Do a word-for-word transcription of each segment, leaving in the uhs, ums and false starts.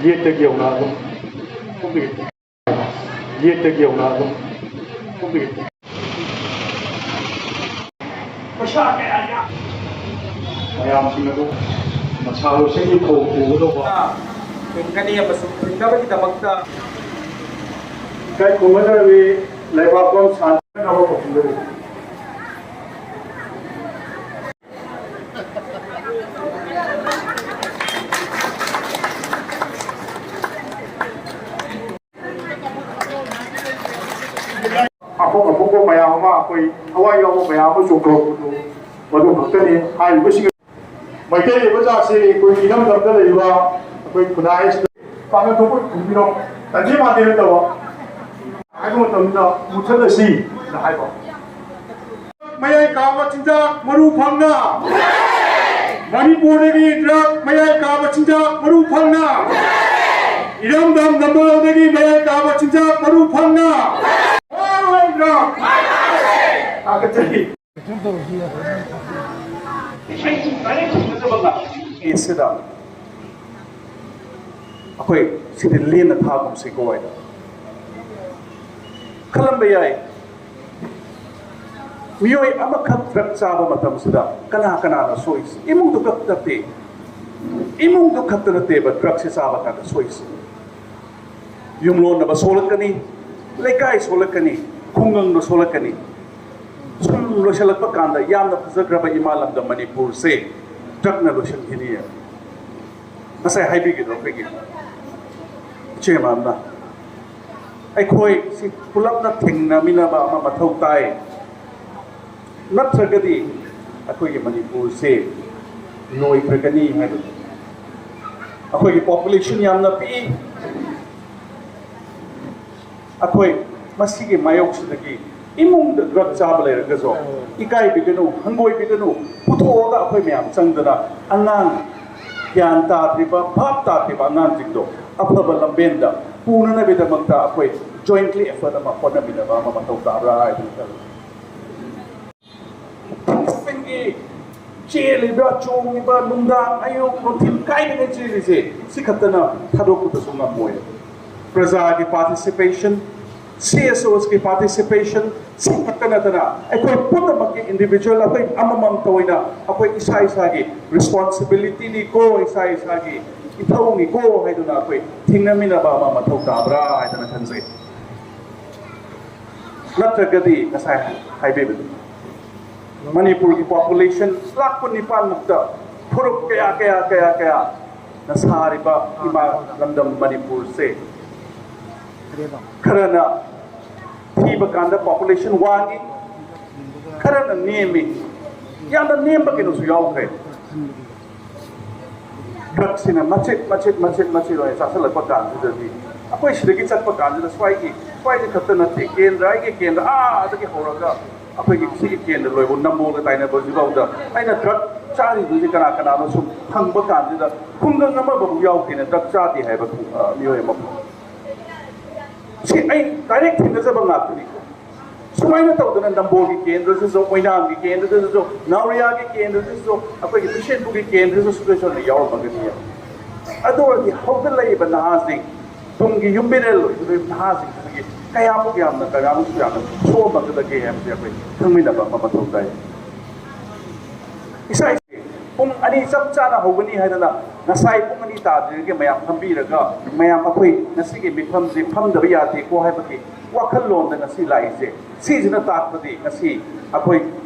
ꯌꯦꯠꯇꯒꯤ ꯍꯧꯅ ꯑꯗꯨꯝ ꯌꯦꯠꯇꯒꯤ ꯍꯧꯅ ꯑꯗꯨꯝ ꯄꯩꯁꯥ ꯀꯌꯥ ꯌꯥꯝ ꯃꯌꯥꯝꯁꯤꯡ ꯑꯗꯨ ꯃꯁꯥ ꯂꯣꯏꯁꯪꯒꯤ ꯐꯧ ꯄꯨꯒꯗꯧꯕ ꯍꯤꯡꯒꯅꯤ ꯑꯃꯁꯨꯡ ꯍꯤꯡꯅꯕꯒꯤꯗꯃꯛꯇ ꯏꯀꯥꯏ ꯈꯨꯝꯅꯗꯕꯤ ꯂꯩꯕꯥꯛꯐꯝ ꯁꯥꯟꯅꯅꯕ ꯈꯣꯡꯖꯪ ꯑꯐꯪ ꯑꯐꯪꯕ ꯃꯌꯥꯝ ꯑꯃ, ꯑꯩꯈꯣꯏ ꯊꯋꯥꯏ ꯌꯥꯎꯕ ꯃꯌꯥꯝ ꯑꯃ ꯆꯣꯡꯊꯣꯔꯛꯄꯗꯨ ꯃꯗꯨ ꯈꯛꯇꯅꯤ꯫ ꯍꯥꯏꯔꯤꯕꯁꯤꯡ ꯃꯩꯇꯩ ꯑꯣꯏꯕ ꯖꯥꯠꯁꯤ ꯑꯩꯈꯣꯏ ꯏꯔꯝꯗꯝꯗ ꯂꯩꯔꯤꯕ ꯑꯩꯈꯣꯏ ꯈꯨꯟꯅꯥꯏ ꯑꯁꯤꯗ ꯄꯥꯡꯒꯜ ꯊꯣꯛꯄ ꯈꯨꯝꯕꯤꯔꯣ, ꯇꯟꯖꯦ ꯃꯥꯟꯗꯦꯅ ꯇꯧꯕ ꯍꯥꯏꯕ ꯃꯇꯝꯗ ꯃꯨꯊꯠꯂꯁꯤꯅ ꯍꯥꯏꯕ꯫ ꯃꯌꯥꯏ ꯀꯥꯕ ꯆꯤꯟꯖꯥꯛ ꯃꯔꯨ ꯐꯪꯅ, ꯃꯅꯤꯄꯨꯔꯗꯒꯤ ꯗ꯭ꯔꯒ ꯃꯌꯥꯏ ꯀꯥꯕ ꯆꯤꯟꯖꯥꯛ ꯃꯔꯨ ꯐꯪꯅ, ꯏꯔꯝꯗꯝ ꯅꯝꯕꯣꯜꯗꯒꯤ ꯃꯌꯥꯏ ꯀꯥꯕ ꯆꯤꯟꯖꯥꯛ ꯃꯔꯨ ꯐꯪꯅ꯫ ꯊꯥꯒꯠꯆꯔꯤ꯫ ꯁꯤꯗ ꯑꯩꯈꯣꯏ ꯁꯤꯗꯤ ꯂꯦꯟꯅ ꯊꯥꯒꯨꯝꯁꯤꯀꯣ ꯍꯥꯏꯅ ꯈꯜꯂꯝꯕ ꯌꯥꯏ꯫ ꯃꯤꯑꯣꯏ ꯑꯃꯈꯛ ꯗ꯭ꯔꯒ ꯆꯥꯕ ꯃꯇꯝꯁꯤꯗ ꯀꯅꯥ ꯀꯅꯥꯅ ꯁꯣꯛꯏꯁꯤ? ꯏꯃꯨꯡꯗꯨ ꯈꯛ ꯅꯠꯇꯦ, ꯏꯃꯨꯡꯗꯨ ꯈꯛꯇ ꯅꯠꯇꯦꯕ ꯗ꯭ꯔꯒꯁꯦ ꯆꯥꯕ ꯀꯥꯟꯗ ꯁꯣꯛꯏꯁꯤ꯫ ꯌꯨꯝꯂꯣꯟꯅꯕ ꯁꯣꯛꯂꯛꯀꯅꯤ, ꯂꯩꯀꯥꯏ ꯁꯣꯛꯂꯛꯀꯅꯤ, ꯈꯨꯡꯒꯪꯗ ꯁꯣꯛꯂꯛꯀꯅꯤ꯫ ꯁꯨꯝ ꯂꯣꯏꯁꯤꯜꯂꯛꯄ ꯀꯥꯟꯗ ꯌꯥꯝꯅ ꯐꯖꯈ꯭ꯔꯕ ꯏꯃꯥ ꯂꯝꯗꯝ ꯃꯅꯤꯄꯨꯔꯁꯦ ꯗ꯭ꯔꯒꯅ ꯂꯣꯏꯁꯤꯟꯈꯤꯅꯤ꯫ ꯉꯁꯥꯏ ꯍꯥꯏꯕꯤꯈꯤꯗꯣ ꯑꯩꯈꯣꯏꯒꯤ ꯏꯆꯦ ꯃꯌꯥꯝꯅ ꯑꯩꯈꯣꯏ ꯁꯤ ꯄꯨꯂꯞꯅ ꯊꯦꯡꯅꯃꯤꯟꯅꯕ ꯑꯃ ꯃꯊꯧ ꯇꯥꯏ, ꯅꯠꯇ꯭ꯔꯒꯗꯤ ꯑꯩꯈꯣꯏꯒꯤ ꯃꯅꯤꯄꯨꯔꯁꯦ ꯂꯣꯏꯈ꯭ꯔꯒꯅꯤ ꯍꯥꯏꯕꯅꯤ꯫ ꯑꯩꯈꯣꯏꯒꯤ ꯄꯣꯄꯨꯂꯦꯁꯟ ꯌꯥꯝꯅ ꯄꯤꯛꯏ꯫ ꯑꯩꯈꯣꯏ ꯃꯁꯤꯒꯤ ꯃꯥꯌꯣꯛꯁꯤꯗꯒꯤ ꯏꯃꯨꯡꯗ ꯗ꯭ꯔꯒ ꯆꯥꯕ ꯂꯩꯔꯒꯁꯨ ꯏꯀꯥꯏꯕꯤꯒꯅꯨ, ꯍꯪꯒꯣꯏꯕꯤꯒꯅꯨ, ꯄꯨꯊꯣꯛꯑꯒ ꯑꯩꯈꯣꯏ ꯃꯌꯥꯝ ꯆꯪꯗꯅ ꯑꯉꯥꯡ ꯒ꯭ꯌꯥꯟ ꯇꯥꯗ꯭ꯔꯤꯕ, ꯚꯥꯞ ꯇꯥꯗ꯭ꯔꯤꯕ ꯑꯉꯥꯡꯁꯤꯡꯗꯣ ꯑꯐꯕ ꯂꯝꯕꯦꯟꯗ ꯄꯨꯅꯅꯕꯒꯤꯗꯃꯛꯇ ꯑꯩꯈꯣꯏ jointly effort ꯑꯃ ꯍꯣꯠꯅꯃꯤꯟꯅꯕ ꯑꯃ ꯃꯊꯧ ꯇꯥꯕ꯭ꯔꯥ ꯍꯥꯏꯗꯅ ꯈꯜꯂꯤ꯫ ꯆꯦꯜꯂꯤꯕ, ꯆꯣꯡꯉꯤꯕ, ꯅꯨꯡꯗꯥꯡ, ꯑꯌꯨꯛ, ꯅꯨꯡꯊꯤꯜ ꯀꯥꯏꯗꯉꯩ ꯆꯦꯜꯂꯤꯁꯦ, ꯁꯤ ꯈꯛꯇꯅ ꯊꯥꯗꯣꯛꯄꯗꯁꯨ ꯉꯝꯃꯣꯏ꯫ ꯄ꯭ꯔꯖꯥꯒꯤ participation, C S Os ꯀꯤ participation, ꯁꯤ ꯈꯛꯇ ꯅꯠꯇꯅ ꯑꯩꯈꯣꯏ ꯄꯨꯝꯅꯃꯛꯀꯤ individual, ꯑꯩꯈꯣꯏ ꯑꯃꯃꯝꯇ ꯑꯣꯏꯅ ꯑꯩꯈꯣꯏ ꯏꯁꯥ ꯏꯁꯥꯒꯤ responsibility ꯅꯤꯀꯣ, ꯏꯁꯥ ꯏꯁꯥꯒꯤ ꯏꯊꯧꯅꯤꯀꯣ ꯍꯥꯏꯗꯨꯅ ꯑꯩꯈꯣꯏ ꯊꯦꯡꯅꯃꯤꯟꯅꯕ ꯑꯃ ꯃꯊꯧ ꯇꯥꯕ꯭ꯔꯥ ꯍꯥꯏꯗꯅ ꯈꯟꯖꯩ꯫ ꯅꯠꯇ꯭ꯔꯒꯗꯤ ꯉꯁꯥꯏ ꯍꯥꯏꯕꯤꯕꯗꯨ, ꯃꯅꯤꯄꯨꯔꯒꯤ population ꯂꯥꯈ ꯀꯨꯟꯅꯤꯄꯥꯟ ꯃꯨꯛꯇ ꯐꯨꯔꯨꯞ ꯀꯌꯥ ꯀꯌꯥ ꯀꯌꯥ ꯀꯌꯥꯅ ꯁꯥꯔꯤꯕ ꯏꯃꯥ ꯂꯝꯗꯝ ꯃꯅꯤꯄꯨꯔꯁꯦ, ꯈꯔꯅ ꯊꯤꯕ ꯀꯥꯟꯗ population ꯋꯥꯡꯉꯤ, ꯈꯔꯅ ꯅꯦꯝꯃꯤ, ꯌꯥꯝꯅ ꯅꯦꯝꯕ ꯀꯩꯅꯣꯁꯨ ꯌꯥꯎꯈ꯭ꯔꯦ꯫ Drug ꯁꯤꯅ ꯃꯆꯦꯠ ꯃꯆꯦꯠ ꯃꯆꯦꯠ ꯃꯆꯦꯠ ꯑꯣꯏꯅ ꯆꯥꯁꯤꯜꯂꯛꯄ ꯀꯥꯟꯁꯤꯗꯗꯤ, ꯑꯩꯈꯣꯏ ꯁꯤꯗꯒꯤ ꯆꯠꯄ ꯀꯥꯟꯁꯤꯗ ꯁ꯭ꯋꯥꯏꯒꯤ, ꯁ꯭ꯋꯥꯏꯗ ꯈꯛꯇ ꯅꯠꯇꯦ, ꯀꯦꯟꯗ꯭ꯔ, ꯑꯩꯒꯤ ꯀꯦꯟꯗ꯭ꯔ ꯑꯥꯗꯒꯤ ꯍꯧꯔꯒ ꯑꯩꯈꯣꯏꯒꯤ ꯁꯤꯒꯤ ꯀꯦꯟꯗ꯭ꯔ ꯂꯣꯏꯕ ꯅꯝꯕꯣꯜꯒ ꯇꯥꯏꯅꯕꯁꯤꯐꯥꯎꯗ ꯑꯩꯅ drug ꯆꯥꯔꯤꯕꯁꯤ ꯀꯅꯥ ꯀꯅꯥꯅꯣ ꯁꯨꯝ ꯍꯪꯕ ꯀꯥꯟꯁꯤꯗ, ꯈꯨꯡꯒꯪ ꯑꯃꯐꯥꯎ ꯌꯥꯎꯗꯦꯅ drug ꯆꯥꯗꯦ ꯍꯥꯏꯕ ꯈꯨꯡ-, ꯑ, ꯃꯤꯑꯣꯏ ꯑꯃ꯫ ꯁꯤ ꯑꯩ direct ꯊꯦꯡꯅꯖꯕ ꯉꯥꯛꯇꯅꯤ꯫ ꯁꯨꯃꯥꯏꯅ ꯇꯧꯗꯅ ꯅꯝꯕꯣꯜꯒꯤ ꯀꯦꯟꯗ꯭ꯔꯗꯁꯨ, ꯑꯣꯏꯅꯥꯝꯒꯤ ꯀꯦꯟꯗ꯭ꯔꯗꯁꯨ, ꯅꯥꯎꯔꯤꯌꯥꯒꯤ ꯀꯦꯟꯗ꯭ꯔꯗꯁꯨ, ꯑꯩꯈꯣꯏꯒꯤ ꯕꯤꯁꯦꯟꯄꯨꯔꯒꯤ ꯀꯦꯟꯗ꯭ꯔꯗꯁꯨ ꯁꯨꯗꯣꯏ ꯁꯣꯏꯗꯅ ꯌꯥꯎꯔꯝꯃꯒꯅꯤ꯫ ꯑꯗꯨ ꯑꯣꯏꯔꯗꯤ ꯍꯧꯒꯠꯂꯛꯏꯕ ꯅꯍꯥꯁꯤꯡ, ꯇꯨꯡꯒꯤ ꯌꯨꯝꯕꯤꯔꯦꯜ ꯑꯣꯏꯒꯗꯧꯔꯤꯕ ꯅꯍꯥꯁꯤꯡꯁꯤꯗꯒꯤ ꯀꯌꯥꯃꯨꯛ ꯌꯥꯝꯅ, ꯀꯌꯥꯃꯨꯛꯁꯨ ꯌꯥꯝꯅ ꯁꯣꯛꯑꯝꯃꯒꯗꯒꯦ ꯍꯥꯏꯕꯁꯦ ꯑꯩꯈꯣꯏ ꯈꯪꯃꯤꯟꯅꯕ ꯑꯃ ꯃꯊꯧ ꯇꯥꯏ꯫ ꯏꯁꯥ ꯏꯁꯥ ꯄꯨꯡ ꯑꯅꯤ ꯆꯞ ꯆꯥꯅ ꯍꯧꯒꯅꯤ ꯍꯥꯏꯗꯅ ꯉꯁꯥꯏ ꯄꯨꯡ ꯑꯅꯤ ꯇꯥꯗ꯭ꯔꯤꯉꯩꯒꯤ ꯃꯌꯥꯝ ꯐꯝꯕꯤꯔꯒ, ꯃꯌꯥꯝ ꯑꯩꯈꯣꯏ ꯉꯁꯤꯒꯤ ꯃꯤꯐꯝꯁꯤ ꯐꯝꯗꯕ ꯌꯥꯗꯦꯀꯣ ꯍꯥꯏꯕꯒꯤ ꯋꯥꯈꯜꯂꯣꯟꯗ ꯉꯁꯤ ꯂꯥꯛꯏꯁꯦ, ꯁꯤꯁꯤꯅ ꯇꯥꯛꯄꯗꯤ ꯉꯁꯤ ꯑꯩꯈꯣꯏ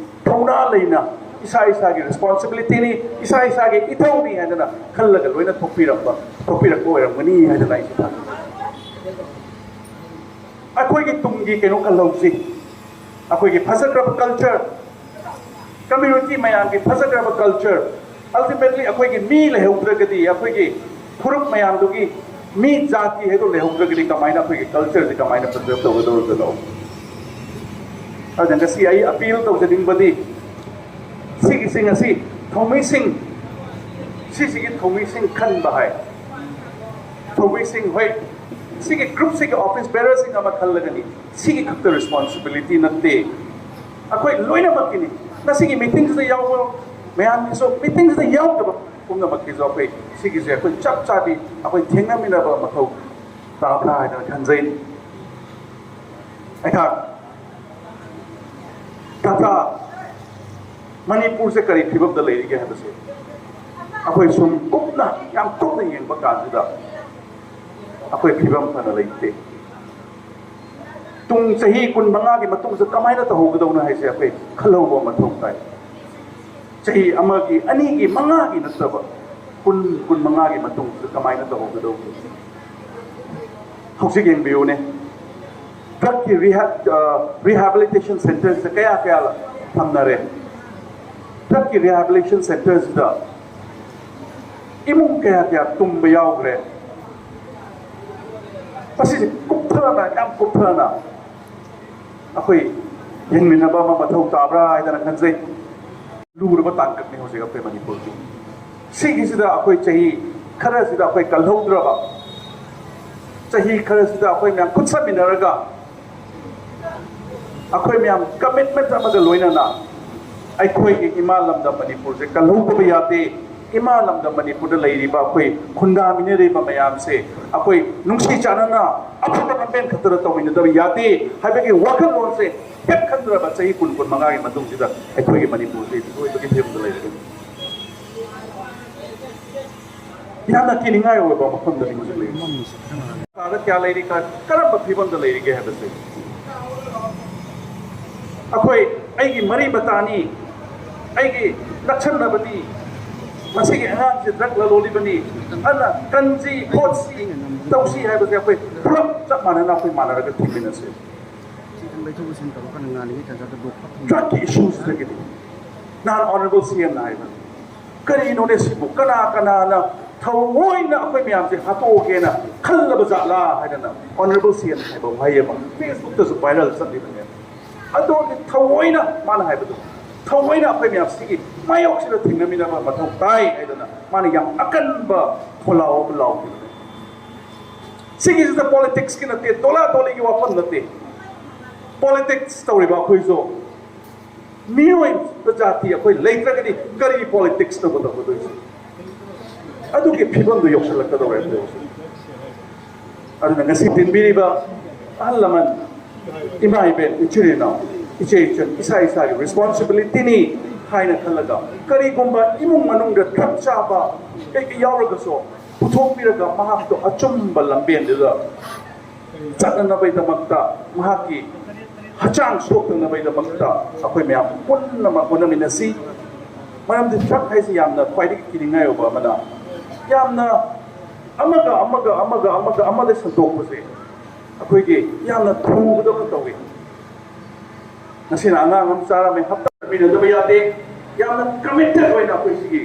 ꯊꯧꯅꯥ ꯂꯩꯅ ꯏꯁꯥ ꯏꯁꯥꯒꯤ responsibility ꯅꯤ, ꯏꯁꯥ ꯏꯁꯥꯒꯤ ꯏꯊꯧꯅꯤ ꯍꯥꯏꯗꯅ ꯈꯜꯂꯒ ꯂꯣꯏꯅ ꯊꯣꯛꯄꯤꯔꯛꯄ, ꯊꯣꯛꯄꯤꯔꯛꯄ ꯑꯣꯏꯔꯝꯒꯅꯤ ꯍꯥꯏꯗꯅ ꯑꯩꯁꯨ ꯊꯥꯖꯩ꯫ ꯑꯩꯈꯣꯏꯒꯤ ꯇꯨꯡꯒꯤ ꯀꯩꯅꯣ ꯀꯜꯍꯧꯁꯤ, ꯑꯩꯈꯣꯏꯒꯤ ꯐꯖꯈ꯭ꯔꯕ culture, community ꯃꯌꯥꯝꯒꯤ ꯐꯖꯈ꯭ꯔꯕ culture, ultimately ꯑꯩꯈꯣꯏꯒꯤ ꯃꯤ ꯂꯩꯍꯧꯗ꯭ꯔꯒꯗꯤ, ꯑꯩꯈꯣꯏꯒꯤ ꯐꯨꯔꯨꯞ ꯃꯌꯥꯝꯗꯨꯒꯤ ꯃꯤ ꯖꯥꯇꯤ ꯍꯥꯏꯗꯣ ꯂꯩꯍꯧꯗ꯭ꯔꯒꯗꯤ ꯀꯃꯥꯏꯅ ꯑꯩꯈꯣꯏꯒꯤ culture ꯁꯤ ꯀꯃꯥꯏꯅ preserve ꯇꯧꯒꯗꯧꯔꯤꯕꯅꯣ? ꯑꯗꯨꯅ ꯉꯁꯤ ꯑꯩ appeal ꯇꯧꯖꯅꯤꯡꯕꯗꯤ, ꯁꯤꯒꯤꯁꯤ ꯉꯁꯤ ꯊꯧꯃꯤꯁꯤꯡ, ꯁꯤꯁꯤꯒꯤ ꯊꯧꯃꯤꯁꯤꯡ ꯈꯟꯕ ꯍꯥꯏ, ꯊꯧꯃꯤꯁꯤꯡ, ꯍꯣꯏ, ꯁꯤꯒꯤ group ꯁꯤꯒꯤ office bearer ꯁꯤꯡ ꯑꯃ ꯈꯜꯂꯒꯅꯤ꯫ ꯁꯤꯒꯤ ꯈꯛꯇ responsibility ꯅꯠꯇꯦ, ꯑꯩꯈꯣꯏ ꯂꯣꯏꯅꯃꯛꯀꯤꯅꯤ꯫ ꯉꯁꯤꯒꯤ meeting ꯁꯤꯗ ꯌꯥꯎꯕ ꯃꯌꯥꯝꯒꯤꯁꯨ ꯃꯤꯇꯤꯡꯁꯤꯗ ꯌꯥꯎꯗꯕ ꯄꯨꯝꯅꯃꯛꯀꯤꯁꯨ ꯑꯩꯈꯣꯏ ꯁꯤꯒꯤꯁꯦ ꯑꯩꯈꯣꯏ ꯆꯞ ꯆꯥꯕꯤ ꯑꯩꯈꯣꯏ ꯊꯦꯡꯅꯃꯤꯟꯅꯕ ꯃꯊꯧ ꯇꯥꯕ꯭ꯔꯥ ꯍꯥꯏꯗꯅ ꯈꯟꯖꯩ꯫ ꯑꯩꯍꯥꯛ ꯇꯥꯇꯥ ꯃꯅꯤꯄꯨꯔꯁꯦ ꯀꯔꯤ ꯐꯤꯕꯝꯗ ꯂꯩꯔꯤꯒꯦ ꯍꯥꯏꯕꯁꯦ ꯑꯩꯈꯣꯏ ꯁꯨꯝ ꯀꯨꯞꯅ, ꯌꯥꯝ ꯀꯨꯞꯅ ꯌꯦꯡꯕ ꯀꯥꯟꯁꯤꯗ ꯑꯩꯈꯣꯏ ꯐꯤꯕꯝ ꯐꯅ ꯂꯩꯇꯦ꯫ ꯇꯨꯡ ꯆꯍꯤ ꯀꯨꯟ ꯃꯉꯥꯒꯤ ꯃꯇꯨꯡꯗ ꯀꯃꯥꯏꯅ ꯇꯧꯍꯧꯒꯗꯧꯅꯣ ꯍꯥꯏꯁꯦ ꯑꯩꯈꯣꯏ ꯈꯜꯍꯧꯕ ꯃꯊꯧ ꯇꯥꯏ꯫ ꯆꯍꯤ ꯑꯃꯒꯤ, ꯑꯅꯤꯒꯤ, ꯃꯉꯥꯒꯤ ꯅꯠꯇꯕ, ꯀꯨꯟ, ꯀꯨꯟ ꯃꯉꯥꯒꯤ ꯃꯇꯨꯡꯗ ꯀꯃꯥꯏꯅ ꯇꯧꯍꯧꯒꯗꯧꯅꯣ? ꯍꯧꯖꯤꯛ ꯌꯦꯡꯕꯤꯌꯨꯅꯦ, ꯗ꯭ꯔꯛꯀꯤ ꯔꯤꯍꯦꯕ, ꯔꯤꯍꯦꯕꯤꯂꯤꯇꯦꯁꯟ ꯁꯦꯟꯇꯔꯁꯤꯗ ꯀꯌꯥ ꯀꯌꯥ ꯊꯝꯅꯔꯦ? ꯗ꯭ꯔꯛꯀꯤ ꯔꯤꯍꯦꯕꯤꯂꯤꯇꯦꯁꯟ ꯁꯦꯟꯇꯔꯁꯤꯗ ꯏꯃꯨꯡ ꯀꯌꯥ ꯀꯌꯥ ꯇꯨꯝꯕ ꯌꯥꯎꯈ꯭ꯔꯦ? ꯃꯁꯤꯁꯦ ꯀꯨꯞꯊꯅ, ꯌꯥꯝ ꯀꯨꯞꯊꯅ ꯑꯩꯈꯣꯏ ꯌꯦꯡꯃꯤꯟꯅꯕ ꯑꯃ ꯃꯊꯧ ꯇꯥꯕ꯭ꯔꯥ ꯍꯥꯏꯗꯅ ꯈꯟꯖꯩ꯫ ꯂꯨꯔꯕ ꯇꯥꯡꯀꯛꯅꯤ ꯍꯧꯖꯤꯛ ꯑꯩꯈꯣꯏ ꯃꯅꯤꯄꯨꯔꯒꯤ꯫ ꯁꯤꯒꯤꯁꯤꯗ ꯑꯩꯈꯣꯏ ꯆꯍꯤ ꯈꯔꯁꯤꯗ ꯑꯩꯈꯣꯏ ꯀꯜꯍꯧꯗ꯭ꯔꯕ, ꯆꯍꯤ ꯈꯔꯁꯤꯗ ꯑꯩꯈꯣꯏ ꯃꯌꯥꯝ ꯈꯨꯠꯁꯝꯃꯤꯟꯅꯔꯒ ꯑꯩꯈꯣꯏ ꯃꯌꯥꯝ ꯀꯃꯤꯠꯃꯦꯟ ꯑꯃꯒ ꯂꯣꯏꯅꯅ ꯑꯩꯈꯣꯏꯒꯤ ꯏꯃꯥ ꯂꯝꯗꯝ ꯃꯅꯤꯄꯨꯔꯁꯦ ꯀꯜꯍꯧꯗꯕ ꯌꯥꯗꯦ꯫ ꯏꯃꯥ ꯂꯝꯗꯝ ꯃꯅꯤꯄꯨꯔꯗ ꯂꯩꯔꯤꯕ ꯑꯩꯈꯣꯏ ꯈꯨꯟꯗꯥꯃꯤꯟꯅꯔꯤꯕ ꯃꯌꯥꯝꯁꯦ ꯑꯩꯈꯣꯏ ꯅꯨꯡꯁꯤ ꯆꯥꯟꯅꯅ ꯑꯐꯕ ꯂꯝꯕꯦꯟ ꯈꯛꯇꯗ ꯇꯧꯃꯤꯟꯅꯗꯕ ꯌꯥꯗꯦ ꯍꯥꯏꯕꯒꯤ ꯋꯥꯈꯜꯂꯣꯟꯁꯦ ꯍꯦꯛ ꯈꯟꯗ꯭ꯔꯕ ꯆꯍꯤ ꯀꯨꯟ, ꯀꯨꯟ ꯃꯉꯥꯒꯤ ꯃꯇꯨꯡꯁꯤꯗ ꯑꯩꯈꯣꯏꯒꯤ ꯃꯅꯤꯄꯨꯔꯁꯦ ꯂꯣꯏꯕꯒꯤ ꯐꯤꯕꯝꯗ ꯂꯩꯔꯒꯅꯤ꯫ ꯌꯥꯝꯅ ꯀꯤꯅꯤꯡꯉꯥꯏ ꯑꯣꯏꯕ ꯃꯐꯝꯗꯅꯤ ꯍꯧꯖꯤꯛ ꯂꯩꯔꯤꯁꯦ꯫ ꯀꯥꯗ ꯀꯌꯥ ꯂꯩꯔꯤ, ꯀ-, ꯀꯔꯝꯕ ꯐꯤꯕꯝꯗ ꯂꯩꯔꯤꯒꯦ ꯍꯥꯏꯕꯁꯦ ꯑꯩꯈꯣꯏ, ꯑꯩꯒꯤ ꯃꯔꯤ ꯃꯇꯥꯅꯤ, ꯑꯩꯒꯤ ꯅꯛꯁꯟꯅꯕꯅꯤ, ꯃꯁꯤꯒꯤ ꯑꯉꯥꯡꯁꯤ ꯗ꯭ꯔꯒ ꯂꯂꯣꯜꯂꯤꯕꯅꯤ, ꯑꯗꯨꯅ ꯀꯟꯁꯤ ꯈꯣꯠꯁꯤ ꯇꯧꯁꯤ ꯍꯥꯏꯕꯁꯦ ꯑꯩꯈꯣꯏ ꯄꯨꯂꯞ ꯆꯞ ꯃꯥꯟꯅꯅ ꯑꯩꯈꯣꯏ ꯃꯥꯟꯅꯔꯒ ꯊꯤꯡꯃꯤꯟꯅꯁꯤ꯫ ꯂꯩꯊꯣꯛ ꯂꯩꯁꯤꯟ ꯇꯧꯔꯀꯥꯟꯗ ꯉꯥꯜꯂꯤꯉꯩ ꯇꯥꯟꯖꯥꯗ ꯂꯣꯛ ꯐꯠ ꯊꯨꯝꯖꯤꯜꯂꯨ꯫ ꯗ꯭ꯔꯒꯀꯤ ꯏꯁꯨꯁꯤꯗꯒꯤꯗꯤ ꯅꯍꯥꯟ ꯑꯣꯅꯔꯦꯕꯜ ꯁꯤ ꯑꯦꯝꯅ ꯍꯥꯏꯕ, "ꯀꯔꯤꯅꯣꯅꯦ ꯁꯤꯕꯨ? ꯀꯅꯥ ꯀꯅꯥꯅ ꯊꯑꯣꯏꯅ ꯑꯩꯈꯣꯏ ꯃꯌꯥꯝꯁꯦ ꯍꯥꯠꯇꯣꯛꯑꯒꯦꯅ ꯈꯜꯂꯕ ꯖꯥꯠꯂꯥ?" ꯍꯥꯏꯗꯅ ꯑꯣꯅꯔꯦꯕꯜ ꯁꯤ ꯑꯦꯝꯅ ꯍꯥꯏꯕ ꯋꯥꯍꯩ ꯑꯃ ꯐꯦꯁꯕꯨꯛꯇꯁꯨ ꯚꯥꯏꯔꯦꯜ ꯆꯠꯂꯤꯕꯅꯦ꯫ ꯑꯗꯨꯒꯤ ꯊꯑꯣꯏꯅ ꯃꯥꯅ ꯍꯥꯏꯕꯗꯣ, ꯊꯑꯣꯏꯅ ꯑꯩꯈꯣꯏ ꯃꯌꯥꯝ ꯁꯤꯒꯤ ꯃꯥꯌꯣꯛꯁꯤꯗ ꯊꯦꯡꯅꯃꯤꯟꯅꯕ ꯃꯊꯧ ꯇꯥꯏ ꯍꯥꯏꯗꯅ ꯃꯥꯅ ꯌꯥꯝ ꯑꯀꯟꯕ ꯈꯣꯜꯂꯥꯎ ꯑꯃ ꯂꯥꯎꯈꯤꯕꯅꯦ꯫ ꯁꯤꯒꯤꯁꯤꯗ ꯄꯣꯂꯤꯇꯤꯛꯁꯀꯤ ꯅꯠꯇꯦ, ꯗꯣꯂꯥ ꯗꯣꯂꯤꯒꯤ ꯋꯥꯐꯝ ꯅꯠꯇꯦ꯫ ꯄꯣꯂꯤꯇꯤꯛꯁ ꯇꯧꯔꯤꯕ ꯑꯩꯈꯣꯏꯁꯨ ꯃꯤꯑꯣꯏꯕ ꯖꯥꯇꯤ ꯑꯩꯈꯣꯏ ꯂꯩꯇ꯭ꯔꯒꯗꯤ ꯀꯔꯤ ꯄꯣꯂꯤꯇꯤꯛꯁꯅꯣꯕ ꯇꯧꯒꯗꯣꯏꯁꯦ? ꯑꯗꯨꯒꯤ ꯐꯤꯕꯝꯗꯨ ꯌꯧꯁꯤꯜꯂꯛꯀꯗꯧꯔꯦ ꯑꯩꯈꯣꯏ ꯍꯧꯖꯤꯛ꯫ ꯑꯗꯨꯅ ꯉꯁꯤ ꯇꯤꯟꯕꯤꯔꯤꯕ ꯑꯍꯜ ꯂꯃꯟ, ꯏꯃꯥ ꯏꯕꯦꯟ, ꯏꯆꯤꯜ ꯏꯅꯥꯎ, ꯏꯆꯦ ꯏꯆꯟ, ꯏꯁꯥ ꯏꯁꯥꯒꯤ ꯔꯦꯁꯄꯣꯟꯁꯤꯕꯤꯂꯤꯇꯤꯅꯤ ꯍꯥꯏꯅ ꯈꯜꯂꯒ, ꯀꯔꯤꯒꯨꯝꯕ ꯏꯃꯨꯡ ꯃꯅꯨꯡꯗ ꯗ꯭ꯔꯒ ꯆꯥꯕ ꯀꯩꯀꯩ ꯌꯥꯎꯔꯒꯁꯨ, ꯄꯨꯊꯣꯛꯄꯤꯔꯒ ꯃꯍꯥꯛꯇꯣ ꯑꯆꯨꯝꯕ ꯂꯝꯕꯦꯟꯗꯨꯗ ꯆꯠꯅꯅꯕꯒꯤꯗꯃꯛꯇ, ꯃꯍꯥꯛꯀꯤ ꯍꯛꯆꯥꯡ ꯁꯣꯛꯇꯅꯕꯒꯤꯗꯃꯛꯇ ꯑꯩꯈꯣꯏ ꯃꯌꯥꯝ ꯄꯨꯟꯅꯃꯛ ꯍꯣꯠꯅꯃꯤꯟꯅꯁꯤ꯫ ꯃꯔꯝꯗꯤ ꯗ꯭ꯔꯒ ꯍꯥꯏꯁꯤ ꯌꯥꯝꯅ ꯈ꯭ꯋꯥꯏꯗꯒꯤ ꯀꯤꯅꯤꯡꯉꯥꯏ ꯑꯣꯏꯕ ꯑꯃꯅ, ꯌꯥꯝꯅ ꯑꯃꯒ ꯑꯃꯒ ꯑꯃꯒ ꯑꯃꯒ ꯑꯃꯗ ꯁꯟꯗꯣꯛꯄꯁꯦ ꯑꯩꯈꯣꯏꯒꯤ ꯌꯥꯝꯅ ꯊꯨꯕꯗꯧꯅ ꯇꯧꯏ꯫ ꯉꯁꯤꯅ ꯑꯉꯥꯡ ꯑꯃ ꯆꯥꯔꯝꯃꯦ, ꯍꯞꯇꯥ ꯃꯤꯅꯗꯕ ꯌꯥꯗꯦ꯫ ꯌꯥꯝꯅ ꯀꯃꯤꯇꯦꯠ ꯑꯣꯏꯅ ꯑꯩꯈꯣꯏ ꯁꯤꯒꯤ